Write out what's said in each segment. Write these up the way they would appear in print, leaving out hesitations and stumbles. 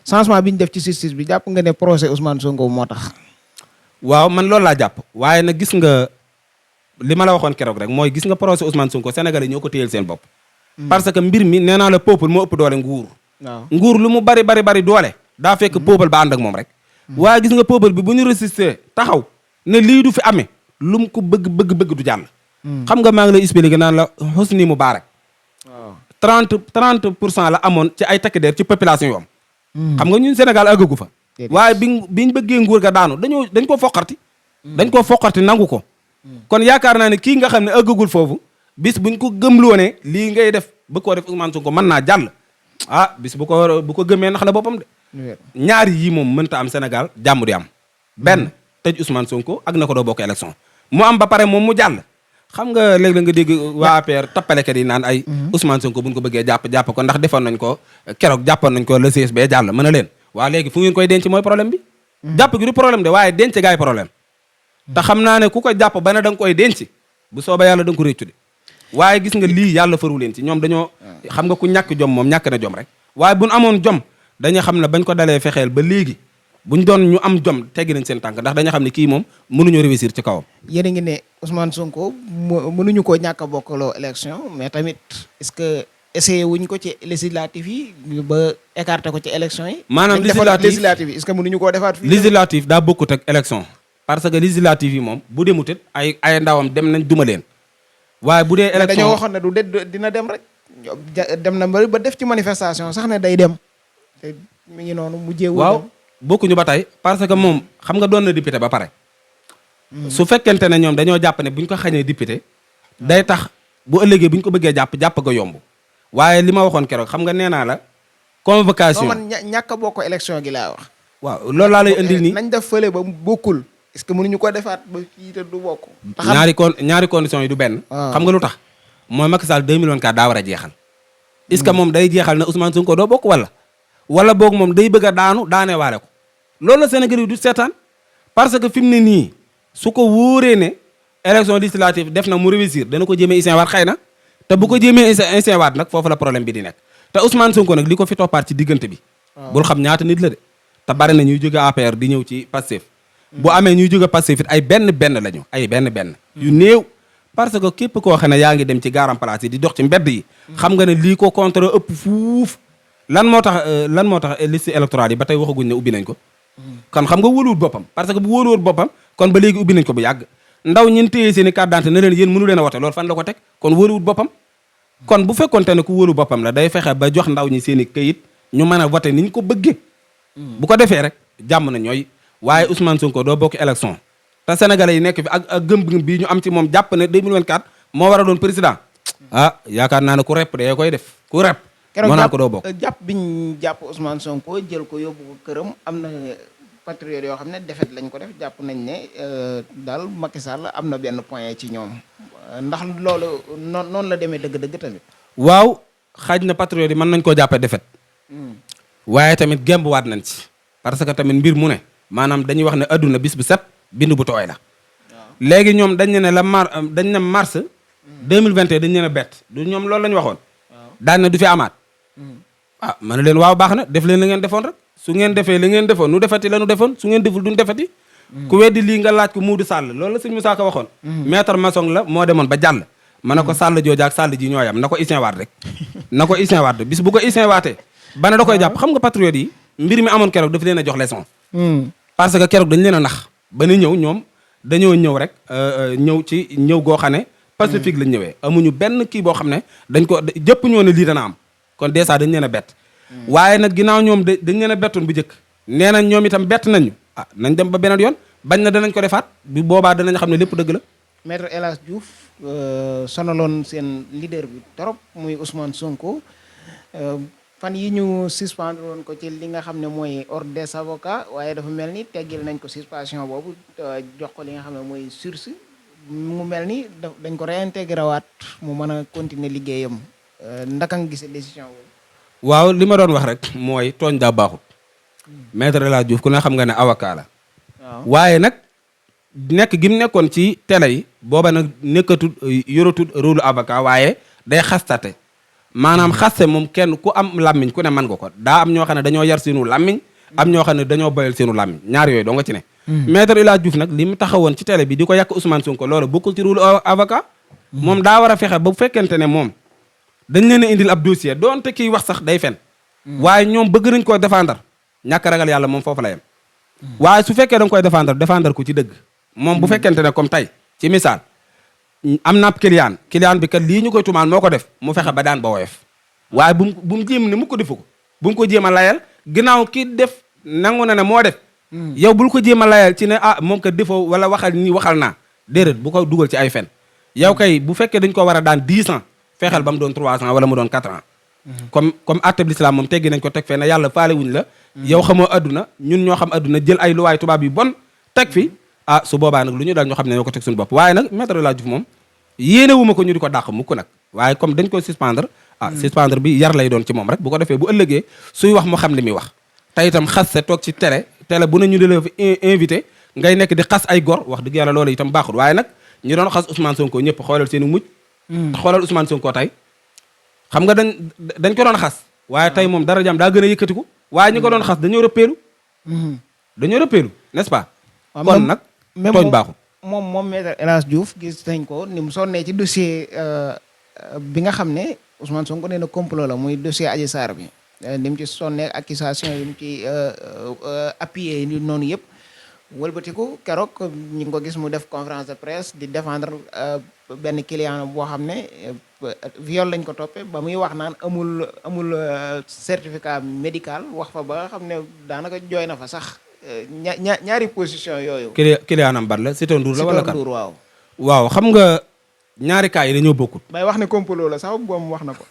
changement bi ñu def ci justice bi jàpp nga ne procès Ousmane Sonko moo tax. waaw man loolu laa jàpp waaye nag gis nga li ma la waxoon keroog rek mooy gis nga procès Ousmane Sonko Sénégalais ñoo ko téyel seen bopp. parce que mbir mi nee naa la peuple moo ëpp doole nguur. waaw nguur lu mu bari doole. daa fekk peuple ba ànd ak moom rek. waaye gis nga peuple bi bu ñu résister taxaw ne lii du fi amee lu mu ko bëgg du jàll. xam nga maa ngi lay expliquer naan la Hosni Moubarak. waaw 30% la amoon ci ay takk der ci population yoom xam nga ñun Sénégal àggagu fa. waaye biñ bëggee nguur ga daanu dañ ko foqarti. dañ ko foqarti nangu ko. kon yaakaar naa ne kii nga xam ne àggagul foofu bis buñ ko gëmloo ne lii ngay def ba koo def Ousmane Sonko mën naa jàll bis bu ko gëmee nax la boppam de. ñaari yii moom mënta am Sénégal jàmm di am. benn tëj Ousmane Sonko ak na ko doo bokk élection mu am ba pare moom mu jàll. xam nga léegi la nga dégg waa APR tappalekat yi naan ay Ousmane Sonko buñ ko bëggee jàpp ko ndax defoon nañ ko keroog jàppoon nañ ko le CSB jàll mën na leen waa léegi fu ngeen koy denc mooy problème bi jàpp gi du problème de waaye denc gaay problème te xam naa ne ku ko jàpp ba ne da nga koy denc bu sooba yàlla da nga ko réccu de waaye gis nga lii yàlla faru leen ci ñoom dañoo xam nga ku ñàkk jom moom ñàkk na jom rek waaye buñ amoon jom dañu xam ne bañ ko dalee fexeel ba léegi buñ doon ñu am jom teggi nañ seen tànk ndax dañu xam ne kii moom mënuñu réussir ci kawam. yéen a ngi ne Ousmane Sonko mënuñu koo ñàkk a bokkaloo élection mais tamit est-ce que essayé wuñ ko ci législative yi ba écarté ko ci élection yi. maanaam législative yi est-ce que mënuñu koo defaat fii. législative daa bokkut ak élection parce que législative yi moom bu demut it ay ndawam dem nañ duma leen waaye bu dee. élection dañoo waxoon ne du dina dem rek dem na ba def ci manifestation sax ne day dem te mi ngi noonu mujjee. waaw bokkuñu ba tey parce que moom xam nga doon na député ba pare. su fekkente ne ñoom dañoo jàpp ne buñ ko xañee député day tax bu ëllëgee buñ ko bëggee jàpp ga yomb waaye li ma waxoon keroog xam nga nee naa la convocation. man ñàkk a bokk élection gi laa wax. waaw loolu laa lay indil nii. nañ def fële ba bokkul est-ce que mënuñu ko defaat ba kii te du bokk. ñaari conditions yi du benn. xam nga lu tax mooy Macky Sall 2024 daa war a jeexal. est-ce que moom day jeexal ne Ousmane Sonko doo bokk wala boog moom day bëgg a daane waale ko loolu la Sénégal yi du seetaan parce que fi mu ne nii su ko wóoree ne élection législative def na mu réussir dana ko jéemee instant waat xëy na te bu ko jéemee instant waat nag foofu la problème bi di nekk te Ousmane Sonko nag li ko fi toppaat ci diggante bi. bul xam ñaata nit la de te bari na ñuy jóge APR di ñëw ci Pastef bu amee ñuy jóge Pastef it ay benn lañu ay benn yu néew parce que képp koo xam ne yaa ngi dem ci garam place yi di dox ci mbedd yi xam nga ne lii ko contre ëpp fuuf lan moo tax liste électorale yi ba tey waxaguñ ne ubbi nañ ko kon xam nga wóoluwut boppam parce que bu wóoluwut boppam kon ba léegi ubbi nañ ko bu yàgg ndaw ñin téye seen i carte d'identité ne leen yéen mënu leen a wote loolu fan la ko teg kon wóoluwut boppam kon bu fekkonte ne ku wóolu boppam la day fexe ba jox ndaw ñi seen i këyit ñu mën a vote ni ñu ko bëggee bu ko defee rek jàmm na ñooy waaye Ousmane Sonko doo bokk élection te sénégalais yi nekk fi ak gëm-gëm bii ñu am ci moom jàpp ne 2024 moo war a doon président yaakaar naa ne ku rep de koy def ku rep moo naa ko doo bokk jàpp biñ jàpp Ousmane Sonko jël ko yóbbu ko këram am na patriotes yoo xam ne defet lañ ko def jàpp nañ ne daal Macky Sall am na benn point ci ñoom ndax loolu noonu la demee dëgg-dëgg tamit. waaw xaaj na patriotes yi mën nañ koo jàppee defet waaye tamit gembuwaat nañ ci parce que tamit mbir mu ne maanaam dañuy wax ne adduna bis bu set bind bu tooy la. léegi ñoom dañ ne mars 2021 dañ ne bett du ñoom loolu la ñu waxoon. daan na du fi amaat. ma ne leen waaw baax na def leen la ngeen defoon rek su ngeen defee la ngeen defoon nu defati la nu defoon su ngeen deful duñ defati. ku weddi lii nga laaj ko Muudu Sall loolu la sëñ Moussa Ka waxoon. maître maçon la moo demoon ba jàll. ma ne ko Sall jooju ak Sall ji ñooyam na ko Issin waat rek. na ko Issin waat bis bu ko Issin waatee. ba ne da koy jàpp xam nga patriote yi mbir mi amoon keroog daf leen a jox leçon. parce que keroog dañ leen a nax ba ne ñëw ñoom dañoo ñëw rek ñëw ci ñëw goo xam ne pacifique lañ ñëwee amuñu benn kii boo xam ne dañ ko jëpp ñoo ne lii dana am kon dèjà dañ leen a bett waaye nag ginnaaw ñoom dañ leen a bettoon bu njëkk nee nañ ñoom itam bett nañu nañ dem ba beneen yoon bañ na danañ ko defaat bi boobaa danañ xam ne lépp dëgg la. Maître El Hadji Diouf sonaloon seen leader bi trop muy Ousmane Sonko fan yi ñu suspendre woon ko ci li nga xam ne mooy ordre des avocats waaye dafa mel ni teggil nañ ko suspension boobu jox ko li nga xam ne mooy sursis mu mel ni dañ ko réintégré waat mu mën a continuer liggéeyam ndaka nga gisee décision boobu. waaw li ma doon wax rek mooy tooñ daa baaxut. Maître El Hadji Diouf ku ne xam nga ne avocat la. waaye nag nekk gi mu nekkoon ci télé yi booba nag nekkatul yoratul rôle avocat waaye day xastate maanaam xaste moom kenn ku am làmmiñ ku ne mën nga ko daa am ñoo xam ne dañoo yar seenu làmmiñ am ñoo xam ne dañoo boyal seenu làmmiñ ñaar yooyu doo nga ci ne maître El Hadji Diouf nag li mu taxawoon ci télé bi di ko yàq Ousmane Sonko loolu bokkul ci rôle avocat moom daa war a fexe ba fekkente ne moom dañ leen a indil ab dossier doonte kiy wax sax day fen waaye ñoom bëgg nañ koo défendre ñàkk ragal yàlla moom foofu la yem waaye su fekkee da nga koy défendre ko ci dëgg moom bu fekkente ne comme tey ci misaal am na ab client bi kat lii ñu koy tumaal moo ko def mu fexe ba daan ba woyof waaye bu mu jéem ne mu ko defu ko bu mu ko jéem a layal ginnaaw ki def nangu na ne moo def yow bul ko jéem a layal ci ne moom kat defoo wala waxal nii waxal naa déedéet bu ko dugal ci ay fen yow kay bu fekkee dañ ko war a daan 10 ans fexeel ba mu doon 3 ans wala mu doon 4 ans comme atteb l'islam moom teggi nañ ko teg fee ne yàlla faale wuñ la yow xamoo adduna ñun ñoo xam adduna jël ay luwaay tubaab yi bon teg fi su boobaa nag lu ñu dal ñoo xam ne ñoo ko teg suñu bopp waaye nag maître El Hadji Diouf moom yéene wu ma ko ñu di ko dàq mukk nag waaye comme dañ ko suspendre suspendre bi yar lay doon ci moom rek bu ko defee bu ëllëgee suy wax mu xam li muy wax te itam xas se toog ci télé bu ne ñu di la fi invité ngay nekk di xas ay gor wax dëgg yàlla loolu itam baaxul waaye nag ñu doon xas Ousmane Sonko ñëpp xoolal seen i mujj xoolal Ousmane Sonko tey xam nga dañ ko doon xas waaye tey moom dara jam daa gën a yëkkatiku waaye ñi ko doon xas dañoo rëppeelu n'est-ce pas kon nag tooñ baaxul moom maître El Hadji Diouf gis nañ ko ni mu sonnee ci dossier bi nga xam ne Ousmane Sonko nee na complot la muy dossier Adji Sarr bi ni mu ci sonnee accusation yi mu ci appuyé ni noonu yëpp wëlbatiku keroog ñu ngi ko gis mu def conférence de presse di défendre benn client boo xam ne viol lañ ko toppee ba muy wax naan amul certificat médical wax fa ba nga xam ne daanaka jooy na fa sax ñaari position yooyu. clientam ban la Sitor Ndour la wala kan waaw xam nga ñaari cas yi dañoo bokkut. bay wax ne complot la sax moom wax na ko.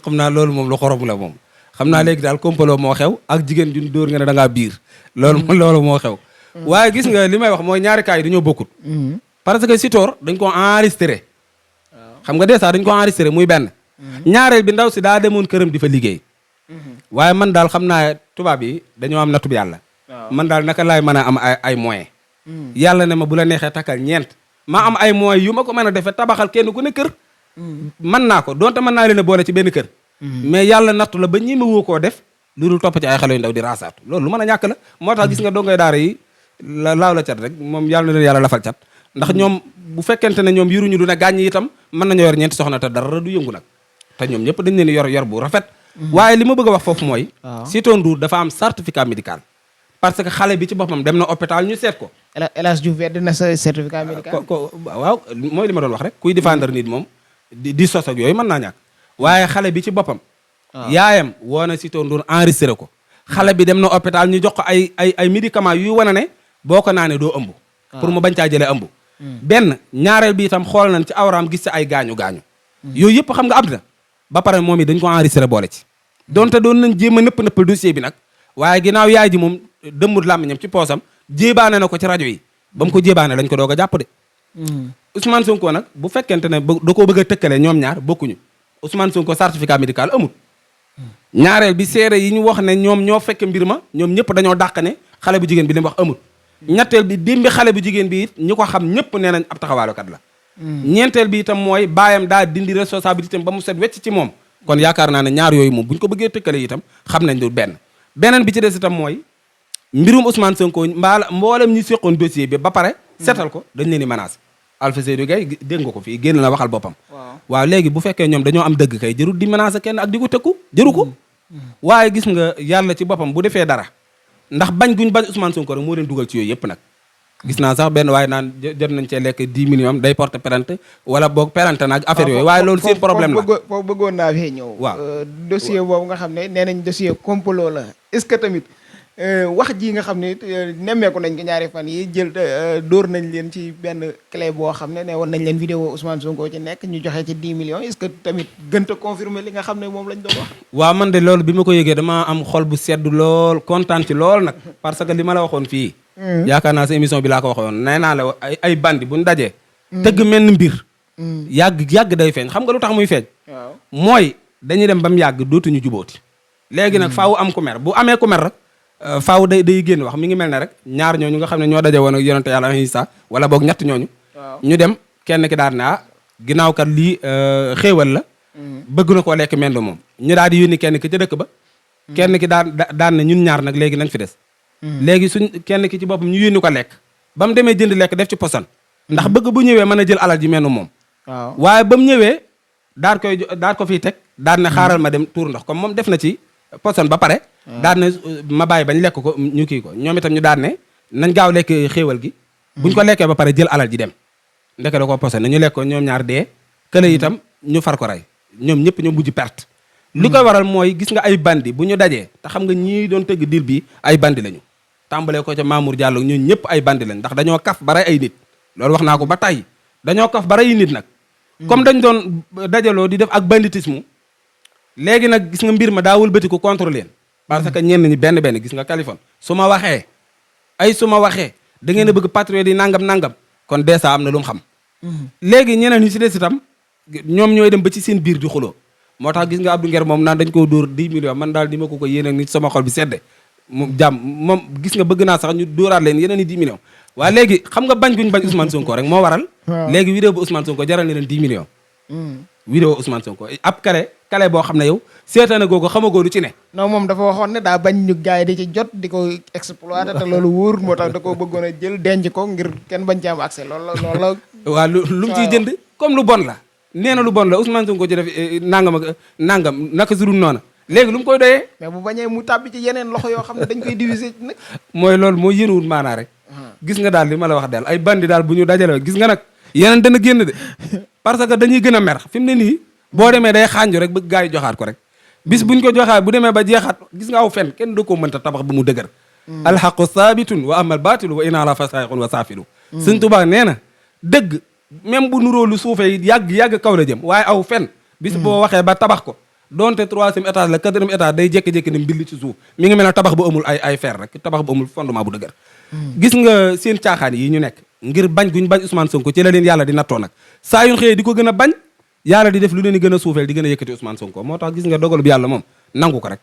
xam naa loolu moom lu xorom la moom. xam naa léegi daal complot moo xew ak jigéen ju dóor nga ne da ngaa biir. loolu moo xew. waaye gis nga li may wax mooy ñaari cas yi dañoo bokkut. parce que Sitor dañ ko enregistré. xam nga dèjà dañ ko enregistré muy benn. ñaareel bi ndaw si daa demoon këram di fa liggéey. waaye man daal xam naa tubaab yi dañoo am natub yàlla. man daal naka laay mën a am ay moyens. yàlla ne ma bu la neexee takkal ñeent. maa am ay moyens yu ma ko mën a defee tabaxal kenn ku ne kër. mën naa ko donte mën naa leen a boole ci benn kër. mais yàlla nattu la ba ñi ma woo koo def lu dul topp ci ay xale yu ndaw di raasaatu loolu lu mën a ñàkk la moo tax gis nga dongay daara yi laaw la cat rek moom yàlla na leen yàlla lafal cat ndax ñoom bu fekkente ne ñoom yuruñu du ne gàññ itam mën nañoo yor ñeenti soxna te dara du yëngu nag te ñoom ñëpp dañ leen yor bu rafet waaye li ma bëgg a wax foofu mooy Sitor Ndour dafa am certificat médical parce que xale bi ci boppam dem na hôpital ñu seet ko El Hadji Diouf wedd na sa certificat médical waaw mooy li ma doon wax rek kuy défendre nit moom di sos ak yooyu mën naa ñàkk waaye xale bi ci boppam yaayam woo na Sitor Ndour enregistré ko xale bi dem na hôpital ñu jox ko ay médicaments yuy wane ne boo ko naanee doo ëmb pour mu bañ caa jëlee ëmb benn ñaareel bi itam xool nañ ci awraam gis ci ay gaañu-gaañu yooyu yëpp xam nga am na ba pare moom it dañ ko enregistré boole ci donte doon nañ jéem a nëppal dossier bi nag waaye ginnaaw yaay ji moom dëmmut làmmiñam ci poosam jéebaane na ko ci rajo yi ba mu ko jéebaane lañ ko doog a jàpp de Ousmane Sonko nag bu fekkente ne da koo bëgg a tëkkale ñoom ñaar bokkuñu Ousmane Sonko certificat médical amul ñaareel bi seere yi ñu wax ne ñoom ñoo fekk mbir ma ñoom ñëpp dañoo dàq ne xale bu jigéen bi li mu wax amul ñetteel bi démbi xale bu jigéen bi it ñi ko xam ñëpp nee nañ ab taxawaalukat la ñeenteel bi itam mooy baayam daa dindi responsabilité ba mu set wecc ci moom kon yaakaar naa ne ñaar yooyu moom bu ñu ko bëggee tëkkale itam xam nañ du beneen bi ci des itam mooy mbirum Ousmane Sonko mboolem ñi seqoon dossier bi ba pare setal ko dañ leen di menacé Alpha Seydou Gueye dégg nga ko fii génn na waxal boppam waaw léegi bu fekkee ñoom dañoo am dëgg kay jërul di menacé kenn ak di ko tëkku jëru ko waaye gis nga yàlla ci boppam bu defee dara ndax bañ guñ bañ Ousmane Sonko rek moo leen dugal ci yooyu yëpp nag gis naa sax benn waaye naan jot nañ cee lekk 10 millions day porte plainte wala boog plainte nag affaire yooyu waaye loolu seen problème la foofu bëggoon naa fee ñëw waaw dossier boobu nga xam ne nee nañ dossier complot la est-ce que tamit wax ji nga xam ne nemmeeku nañ ko ñaari fan yi jël dóor nañ leen ci benn clé boo xam ne woon nañ leen vidéo Ousmane Sonko ci nekk ñu joxe ci 10 millions est-ce que tamit gën a confirmer li nga xam ne moom lañ doon wax waaw man de loolu bi ma ko yëgee damaa am xol bu sedd lool kontaan ci lool nag parce que li ma la waxoon fii yaakaar naa sa émission bi laa ko waxoon nee naa la ay bandi buñ dajee tëgg mel ni mbir yàgg day feeñ xam nga lu tax muy feeñ mooy dañuy dem ba mu yàgg dootuñu jubooti léegi nag faaw am ku mer bu amee ku mer rek faaw day génn wax mi ngi mel ne rek ñaar ñooñu nga xam ne ñoo daje woon ak yonente yàlla Isa wala boog ñett ñooñu ñu dem kenn ki daal ne ginnaaw kat lii xéewal la bëgg na koo lekk mendo moom ñu daal di yónni kenn ki ca dëkk ba kenn ki daan ne ñun ñaar nag léegi nañ fi des léegi suñ kenn ki ci boppam ñu yónni ko lekk ba mu demee jënd lekk def ci poson ndax bëgg bu ñëwee mën a jël alal ji mel moom waaye ba mu ñëwee daal ko fiy teg daan ne xaaral ma dem tuur ndox comme moom def na ci poson ba pare daan ne ma bàyyi bañ lekk ko ñu kii ko ñoom itam ñu daan ne nañ gaaw lekk xéewal gi buñ ko lekkee ba pare jël alal ji dem ndeke da ko poson nañu lekk ko ñoom ñaar dee kële itam ñu far ko rey ñoom ñëpp ñu mujj perte li koy waral mooy gis nga ay bandi bu ñu dajee te xam nga ñii doon tëgg dir bi ay bandi lañu tàmbalee ko ca Mamour Diallo ñun ñëpp ay bandi lañ ndax dañoo kaf ba rey ay nit loolu wax naa ko ba tey dañoo kaf ba rey nit nag comme dañ doon dajaloo di def ak banditisme léegi nag gis nga mbir ma daa wëlbati ko contre leen parce que ñenn ñi benn gis nga Kaliphone su ma waxee da ngeen a bëgg patriote yi nangam kon dèjà am na lu mu xam léegi ñeneen ñi si des itam ñoom ñooy dem ba ci seen biir di xuloo moo tax gis nga Abdou Nguer moom naan dañ koo dóor 10 millions man daal di ma ko yéene nit sama xol bi sedde mu jàmm moom gis nga bëgg naa sax ñu dóoraat leen yeneen i 10 millions waaye léegi xam nga bañ guñ bañ Ousmane Sonko rek moo waral léegi vidéo bu Ousmane Sonko jaral na leen 10 millions vidéo Ousmane Sonko ab kale boo xam ne yow seetaane googu xamagoo lu ci ne non moom dafa waxoon ne daa bañ ñu gars yi di ci jot di ko exploité te loolu wóor moo tax da koo bëggoon a jël denc ko ngir kenn bañ ci am accès loolu waaw lu mu ciy jënd comme lu bon la nee na lu bon la Ousmane Sonko ci def nangam naka surul noona léegi lu mu koy doyee mais bu bañee mu tàbbi ci yeneen loxo yoo xam ne dañ koy diviser nag mooy loolu moo yéenewul maanaa rek gis nga daal li ma la wax daal ay bandi daal bu ñu dajale gis nga nag yeneen dana génn de parce que dañuy gën a mer fi mu ne nii boo demee day xaanju rek bëgg gaa yi joxaat ko rek bis buñ ko joxaat bu demee ba jeexaat gis nga aw fen kenn du ko mënta tabax bu mu dëgër alxaqu saabitun wa amal baatilu wa inaa la fasaayiqun wa saafilu Sëñ Tuubaa nee na dëgg même bu nuróo lu suufee yàgg kaw la jëm waaye aw fen bis boo waxee ba tabax ko donte 3e étage la 4e étage day jékki-jékki ne mbill ci suuf mi ngi mel ne tabax bu amul ay fer rek tabax bu amul fondement bu dëgër gis nga seen caaxaan yi ñu nekk ngir bañ guñ bañ Ousmane Sonko ci la leen yàlla di nattoo nag saa yuñ xëyee di ko gën a bañ yàlla di def lu leen di gën a suufeel di gën a yëkkati Ousmane Sonko moo tax gis nga dogalu bi yàlla moom nangu ko rek